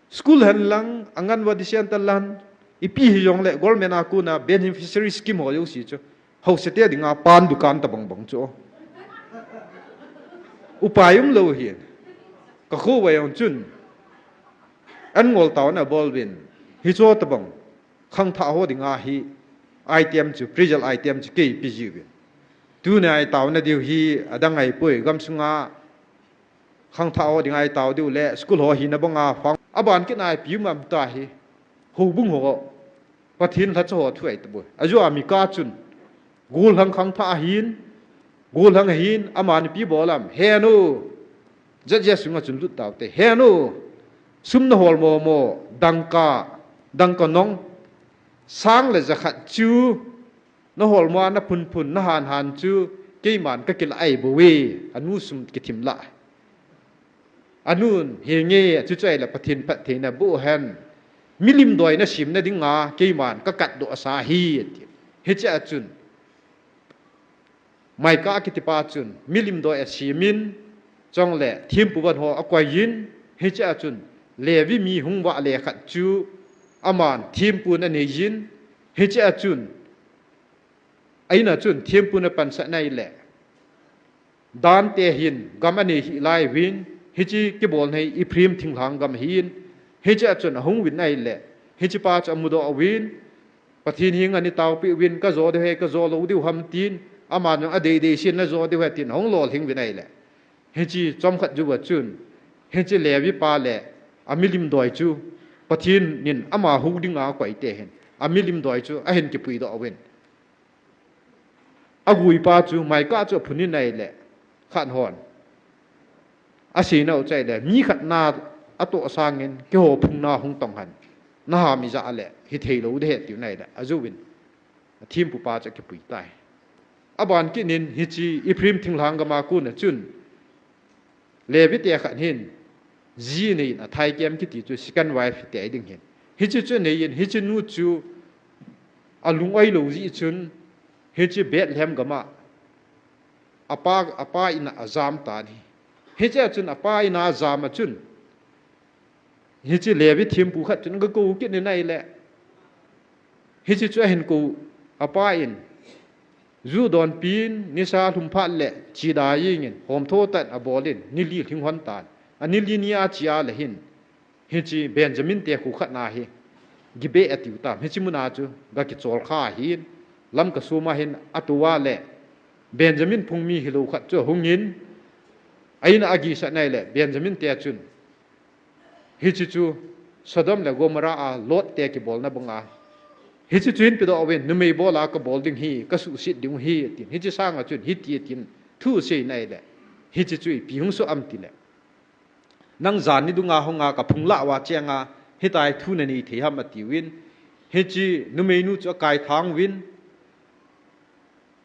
School henlang, Anganwadi center lang, ipi hijongle, government a kona beneficiary scheme ho jouse chu, haosate dinga pan dukan tabang bang chu. Upai umlou hin. Kakho uva jong chun, an ngol taona bol uvin. Hichu tabang khangthah ho dinga hi item chu, pressure item chu kei ipi jiuvin. Tuni a itaona diu hi adang ahipoi, gamsunga khangthah ho dinga itao diu le school ho hina banga phang. Aban kit a ipi um am tia hi, houbung ho, Pathen lhacha ho thu ahi tabou. Ajeh a mi kah chun, gollhang khangthah ahin, gollhang ahin, amani ipi bol am, henu, Z Z S sunga chun lut taute, henu, sum nahol momo, dangka, dangka nong, sang le jakhat chu, nahol mo a naphun phun, nahan han chu, keiman kakilah ahi bouve, anu sum kithim lah. Anun, henge, chuchu ahile Pathen phattheina boh hen. Milim doi nasemna dinga, keiman kakatdoh asa ahi, ati. Hichea chun, Micah kitipa chun, milim doi asemin, chule thempu van ho akoiyin, hichea chun, Levi mi hung vahle khat chu, aman thempun aneiyin, hichea chun, a-in a chun thempun apansah in ahile, Dan te hin gam anei hih lai uvin, hiche kibolna hi Ephraim thinglhang gam ahin, hichea chun ahung uvin ahile, hichepa chu amudoh uvin, Pathen henga eitaopeh uvin, kajo diu ahi, kajo lou diu ham tin, aman jong adeidei sen najo diu ahi tin, ahung lolhing uvin ahile, hiche chomkhat jouva chun, hiche Levi pa le amilim doi chu, Pathen in ama hou dinga akoite hin, amilim doi chu ahin kipuidoh uvin. Aguipa chu, Micah chu aphun in ahile, khat hon aseina u chu ahile, mi khat na atoh sangin, keiho phung na hung tong hen, naham ijat le hithei lou ding ahi atiuvin ahile, ajouvin, athempupa chu akipui tai. Aban kit in hiche Ephraim thinglhang gam a kon a chun Levi te khat hin ji nei in athai kem kiti chu second wife te ding hin. Hiche chu nei in hiche nu chu alung oi lou jeh chun hiche Bethlehem gam a apa, apa in a ajam tan ahi. Hiche a chun apa in a ajam a chun hiche Levi thempu khat chun aga kou kit in ahile. Hiche chu ahin kou apa in ju donpi in nisa lhum phat le chida jing in homtho tah in abol in ni li lhing hon tan. A ni li ni a chia le hin hiche Benjamin te khu khat na hi Gibeah atiu tam. Hiche mun a chu aga kichol kha hin Lamka sung a hin atou a le Benjamin phung mi hilou khat chu ahung in a in a agisah in ahile Benjamin te chun hiche chu Sodom le Gomorrah a Lot te kibolna bang a hiche chu hin pedoh uvin, numei bol a kabol ding hi, kasuhset ding u hi, tin. Hiche sang a chun hiti tin thu asei in ahile hiche chu ipi hung soh am tile, nang jan ni dung a hung a kaphung lah uva cheng a hitia thu nanei thei ham atiuvin, hiche numei nu chu akai thang uvin,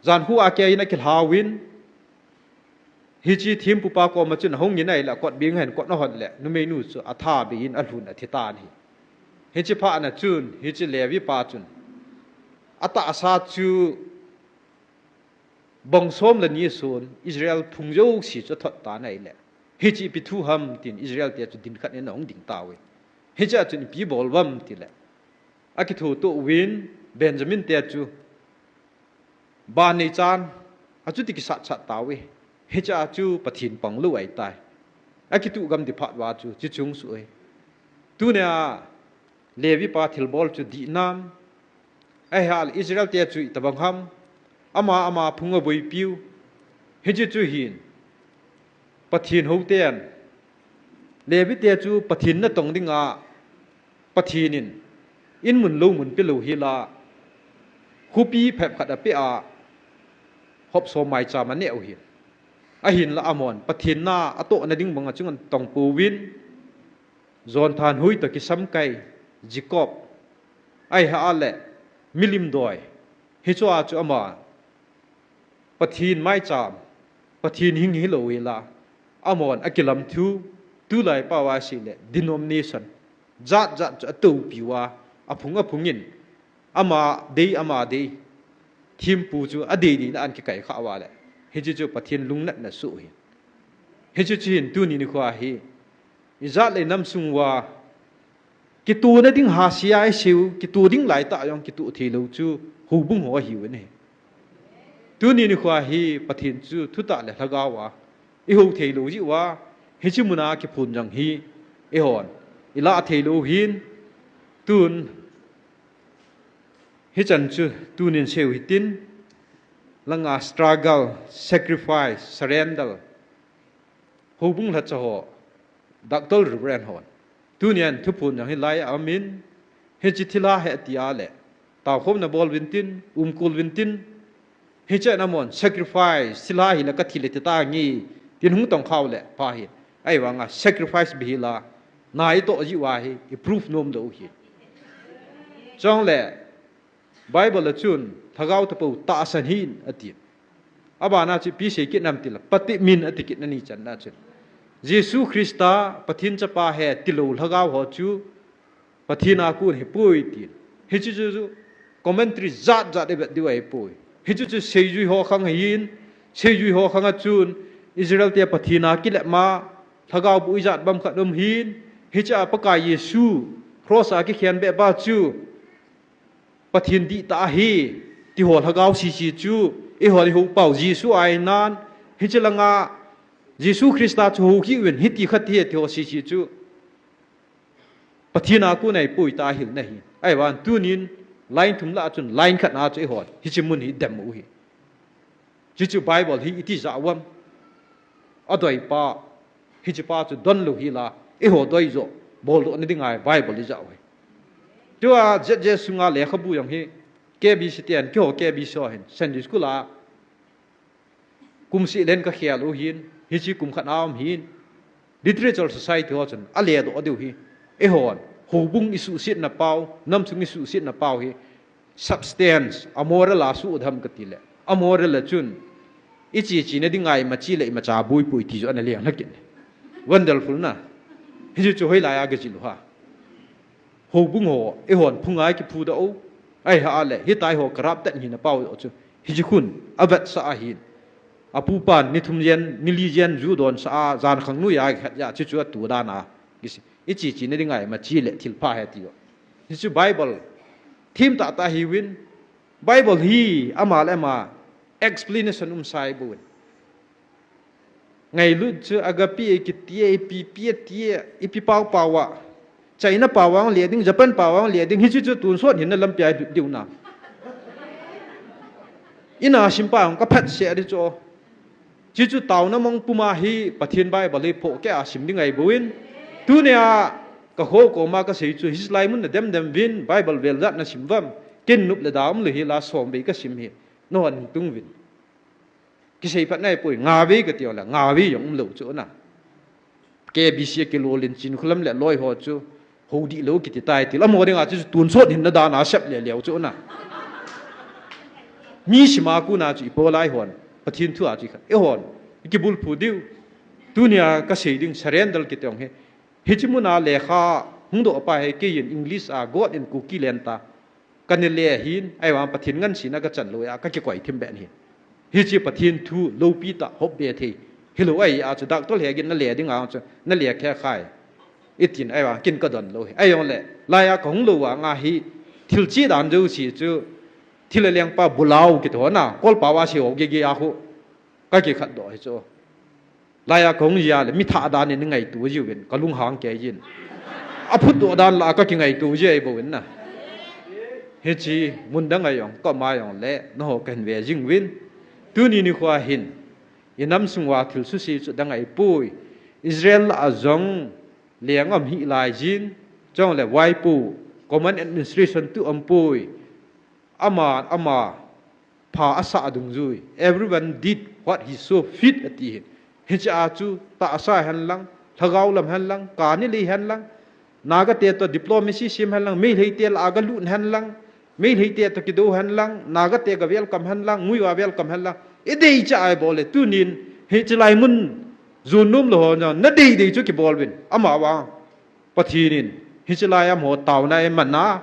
jan khu a kei in akilha uvin, hiche thempu pa kom a chun ahung in ahile kot beng a hin kot ana hon le numei nu chu atha bei in alhun athi tan ahi. Hiche phat na chun hiche Levi pa chun atahsa chu bong som le ni sun Israel phung jouse chu athot tan ahile, hiche ipi thu ham tin Israel te chu din khat in ahung ding tauve. Hiche a chun ipi bol uvem tile, akithuto uvin Benjamin te chu ban nei chan achuti kisat sat tauve. Hiche a chu Pathen pang lou ahitai. Akituh gam di phat uva chu chuche hung soh e. Tunia Levi pa thilbol chu dih nam, ahile Israel te chu itobang ham, ama ama phung aboipiu. Hiche chu hin Pathen hou ten Levi te chu Pathen natong ding a Pathen in in mun lou mun pe lou hi la, khopi phep khat ape a hop som maicham aneh u hi. Ahin la amahon Pathen na atoh na ding bang a chun atong pouvin, Jonathan hui toh kisam kai, Jacob, ahile milim doi, hiche a chu ama Pathen maicham, Pathen hing hilou hi la, amahon akilam thu, tulai pao a sei le denomination jat jat chu atoupi uva, aphung aphung in, ama dei, ama dei, thempu chu adei dei na ahin kikai kha uva le, hiche chu Pathen lungnatna soh hi. Hiche chu hin tuni nikho hi, ijat le inam sung uva, kitoh na ding ha sia isei u, kitoh ding lai tah jong kitoh thei lou chu houbung ho ahiu ahi. Tuni nikho hi Pathen chu thutah le lhagao a ihou thei lou jeh uva, hiche mun a kiphun jong hi eihon ilah thei lou hin, tun hichan chu tunin sei u hitin, langa struggle, sacrifice, surrender, houbung lhacha ho, Doctor Reverend hon. Tunian thuphon jong hilai a um in, hiche thilha hi ati a le, taokhomna bol uvin tin, umkol uvin tin, hiche a amahon sacrifice, thilha hi la kathi le thi tange, tin hung tong khau le, pha hi. Ahivanga sacrifice bih hi la, na itoh jeh uva hi, i proof nom lou hi. Chule, Bible a chun, lhagao tapou tahsan hih in, ati. Abana chu ipi sei kit nam tile, patep in ati kit na ni channa chun. Jesu Christa, Pathen chapa ahi tilou lhagao ho chu, Pathen a kon ahipoi ti. Hiche chu, chu commentary jat jat ivet diu ahipoi. Hiche chu seijui ho khang ahin, seijui ho khang a chun, Israel te Pathen a kilep ma, lhagao bu ijat bang khat um hin, hiche a Pakai Jesu, cross a kikhen beh pa chu, Pathen dihtah ahi, ti ho lhagao sese chu, eihon ihou pau Jesu ahi nan, hiche langa Jesu Christa chu hou kit uvin, hiti khat ahi, ti ho sese chu, Pathen a kon ahipoi tia hilna ahi. Ahivang tunin, line thum lah a chun, line khat na chu eihon, hiche mun hi dem u hi. Chuchu Bible hi iti jah uvem. Adoi pa, hiche pa chu donlou hi la, eiho doi joh, boldoh na ding ahi Bible ijah u hi. Tua Z Z sunga lekhabu jong hi, K B C ten, keiho K B C ho hin, Sunday school a, kum seh len kakhel u hin, hiche kum khat a um hin, Literature Society ho chun, aledoh diu hi, eihon, houbung isuhsetna pau, namsung isuhsetna pau hi, substance, a moral a suh u ham kati le. Amaho rel a chun, ichi china dinga imacha le imacha boipoi ti chu ana leng lha kit. Wonderful na. Hichu chu hoilai a gajil u ham. Houbung ho, eihon phunga kiphu doh u. Ahi a le, hitia ho corrupt tah hi na pau doh chu. Hichi khun, avetsah ahin. Apupan, ni thum jen, ni li jen, ju donsah a, jan khang noiya khat ja, chu chu atu dan a. Kisi, ichi china dinga imacha le thilpha hi ti u. Hichu Bible. Thim tah tah hiuvin. Bible hi, ama le ama, explanation um sai bouvin. Ngailut chu agape kiti, ipi pi ti, ipi pau pau a. China pau a le ding, Japan pau a le ding, hichu chu tonsot hinna lampi a lut diu na. Ina sim pau ka phat se di chu. Chuchu taona mong puma hi Pathen Bible hi phoh keh a sim ding ahi bouvin. Tunia ka ho koma kasei chu hichi lai mun na dem dem uvin Bible vel jat na sim uvem. Ken nup le dam le hi la som vei kasim hi. Nahon tung uvin. Kisei phat nai poi, nga vei kati u le, nga vei jong um lou chu na. K B C a kilolin Chinkholam le loi ho chu, ho dih lou kiti tai ti. Amaho dinga chu tonsot hinna dan a sep le leu chu na. Mi sima kona chu ipo lai hon, Pathen thu a chu khat. Eihon, ikibulphu diu. Tunia kasei ding surrender kiti jong hi. Hichi muna lekha hung doh pa hi keiyin English a God in Kuki lenta. Ka ni le hin, ahivang Pathen ngansena ka chan lou a, ka kikoi thim ben hin. Hichi Pathen thu, loupi tah, hop be thei. Hilou ahi a chu, doctor he gin na le ding a chu, na le khe khai. Itin ahivang, kin ka don lou hi. Ahi jong le, lai a ka hung lou a nga hi, thil chi dan jo si chu, thil a leng pa bulau kiti ho na, kol pau a si ho ge ge a hu. Ka kikhat doh hi chu. Lai a ka hung jia le, mi thah dan in ngaito jiuvin, ka lunghang kei jin. A phut doh dan la ka kingaito ji ahi bouvin na. Hichi, mun dang a jong, ka ma jong le, naho ka hin ve jing uvin. Tuni nikho a hin, i nam sung uva thil suse chu dang ahi poi. Israel a jong, leng um hi lai jin, chong le vaipo, common administration tu um poi. Ama, ama, pha asah dungjui. Everyone did what he saw fit ati hi. Hichi a chu tahsa hen lang, lhagao lam hen lang, kani lei hen lang, Naga te to diplomacy sim hen lang, Meitei te la ga lut hen lang, Meitei te to kido hen lang, Naga te ga welcome hen lang, ngui ga welcome hen lang. I dei cha ahi bol le tunin, hichi lai mun, jun num lou ho na, na dei dei chu kibol uvin. Ama vang. Pathen in, hichi lai a amaho taona eiman a,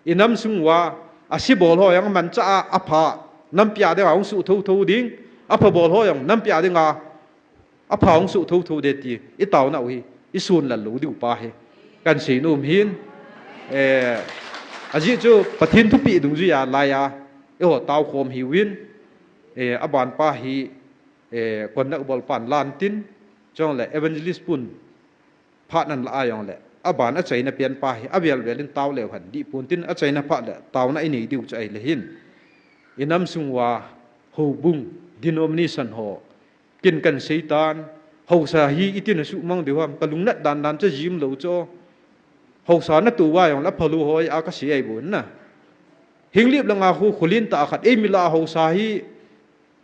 i nam sung uva, asi bol ho jong manchah a, apha, nampi a dinga hung suh thotho ding, apha bol ho jong, nampi a dinga, apha hung suh thotho ding ti, i taona u hi, i sun lal lou diu pa hi, kan sei nom hin, eh, ajeh chu Pathen thupeh dungjui a lai a, eiho tao khom hiuvin, eh, aban pa hi, eh, conduct bol pan lan tin, chong le evangelist pun, phat nan la a jong le, aban achaina pen pa hi, avel vel in tao leu hen, dih pon tin achaina phat le, taona i nei diu chu ahi le hin. I nam sung uva, houbung, denomination ho, kin kan sei tan, haosa hi itin asuh mang diu ham, ka lungnat dan dan chu jim lou chu. Haosa na tou uva jong le, aphalou ho a ka sei ahi bouvin na. Henglep langa khu, kholin tah khat, eimi la haosa hi,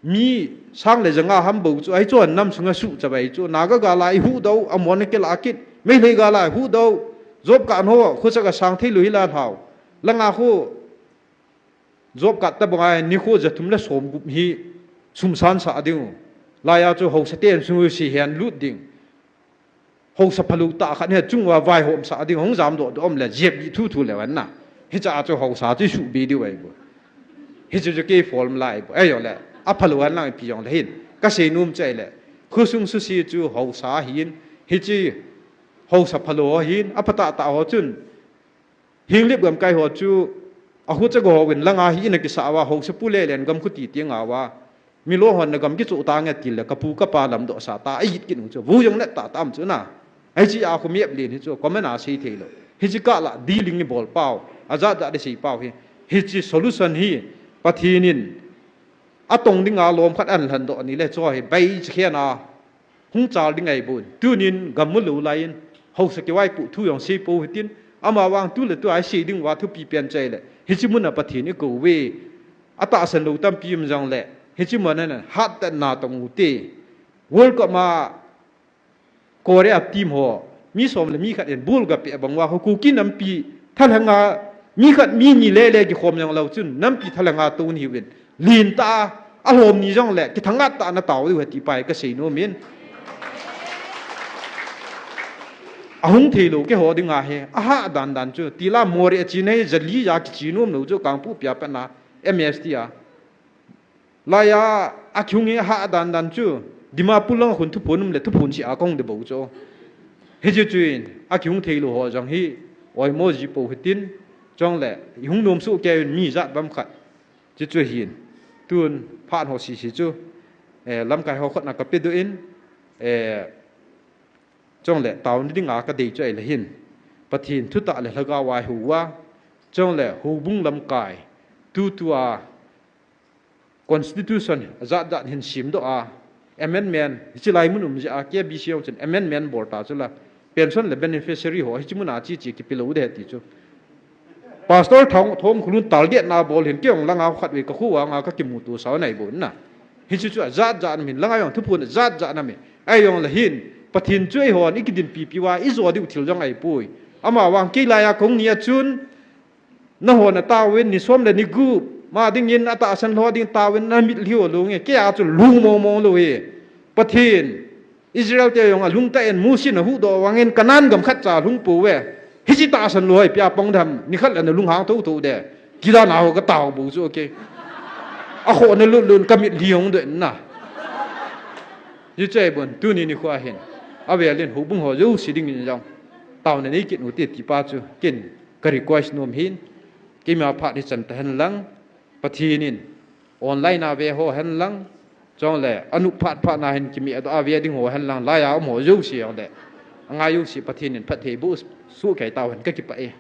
Mi sang le janga ham bou chu, ahi chu nam sunga suh chavai chu, Naga gal a i huh doh, amon a kila kit, Meitei gal a i huh doh, job card ho, khosa ka sang thei lou hi la thau. Langa khu, job card tabang a, nikho ja thum le som gup hi, sum san sa ding u. Lai a chu, haosa ten sung u si hen lut ding. Haosa phalou tah khat hi chung uva vaihom sa ding hung jam doh doh um le jep dih thu thu leu hen na. Hicha chu haosa chu suh be diu ahi bou. Hichu chu kei form lai bou. Ahi jong le. Aphalou hen lang ipi jong le hin. Ka sei nom chu ahi le. Khosung suse chu haosa hin. Hichi haosa phalou hin. Apha tah tah ho chun. Henglep gamkai ho chu, a khu cha go ho win langa hi ina kisa uva, haosa pu le len gam khu ti ti nga uva. Milou hon na gam kichu ta nge ti le, ka pu ka pa lam doh sa ta, a it kit u chu. Vu jong na ta tam chu na. Ai chi a khu miep len hi chu, comment a sei thei lou. Hichi kah la, dealing ni bol pau, a jat jat di sei pau hi. Hichi solution hi, Pathen in, atong dinga lom khat ahin lhan doh ni le, chu hi, bai chi khen a. Hung chal ding ahi bou. Tunin gam mu lou laiyin, haosa kivaipoh thu jong sei pou hitin, ama vang tu le tu a i sei ding uva thupi pen chu ahi le. Hichi mun a Pathen i kou ve. Atahsan lou tampi um jong le. Hichi mun a na hat tah na tong u te. World Cup ma Korea team ho. Mi som le mi khat in ball ga pe bang uva ho Kuki nampi thalheng a mi khat mi ni le le kikhom jong lou chun nampi thalheng a tou ni uvin. Lin ta Alhom ni jongle, kithang ngat tah a natao diu ahi ti pa hi kasei nom in. Ahung theilou keiho dinga hi, ahah dan dan chu, tila Moreh a chena hi, jali ja kiche nom lou chu, Kangpokpi a pat na, M S T a. Laiya, akihung hi ahah dan dan chu, Dimapur lang a khun thuphon um le, thuphon seh a kahung ding bou chu. Hiche chu in, akihung theilou ho jong hi, oimo ji pou hitin, chule, ihung nom soh kei un mi jat bang khat. Chuchu hin, tun phat ho sese chu, eh, lamkai ho khut na kapedoh in, eh, chule taona dinga kadei chu ahile hin, Pathen thutah le lhagao a ihou uva, chule houbung lamkai, tutua constitution ajat jat hin semdoh a, amendment, hiche lai mun um jeh a, K B C jong chun amendment bol ta chula, pension le beneficiary ho, hiche mun a che che kipe lou ding ahi ti chu. Pastor Thang, Thangkhulun target na bol hin, kei jong langa khatvei kakho vanga kakimuto sao nahi bou na. Hiche chu ajat jat na min, langa jong thuphon ajat jat na min. Ahijongle hin, Pathen chu eihon ikidinpi pi uva, ijo diu thil jong ahipoi. Amavang kei laiya kahung ni a chun, nahon nataovin, ni som le ni gup, ma dingin atahsan lou ding taovin, namitlhi u lung e, kei a chu lung mong mong lou e. Pathen, Israel te jong alungtah in Mosi in ahuhdoh vangin Canaan gam khatcha alhung pouve. Hiche tahsan lou hi ipi a pang dem, nikhat le nalunghang thotho de. Kidana ho katao bou chu, okay. Akhoh na lut lut in kamitlhi hung doh in na. Hiche ahibou, tuni nikho a hin. Avel in houbung ho jouse dingin jong taona nei kit u hite ti pa chu, ken ka request nom hin, keima phat hichan tahen lang, Pathen in online a ve ho hen lang, chule anop phat phat na hin kimedoh a ve ding ho hen lang, laiya um ho jouse jongle, angai jouse Pathen in phatthei boh soh kei tauhen, kakipah e.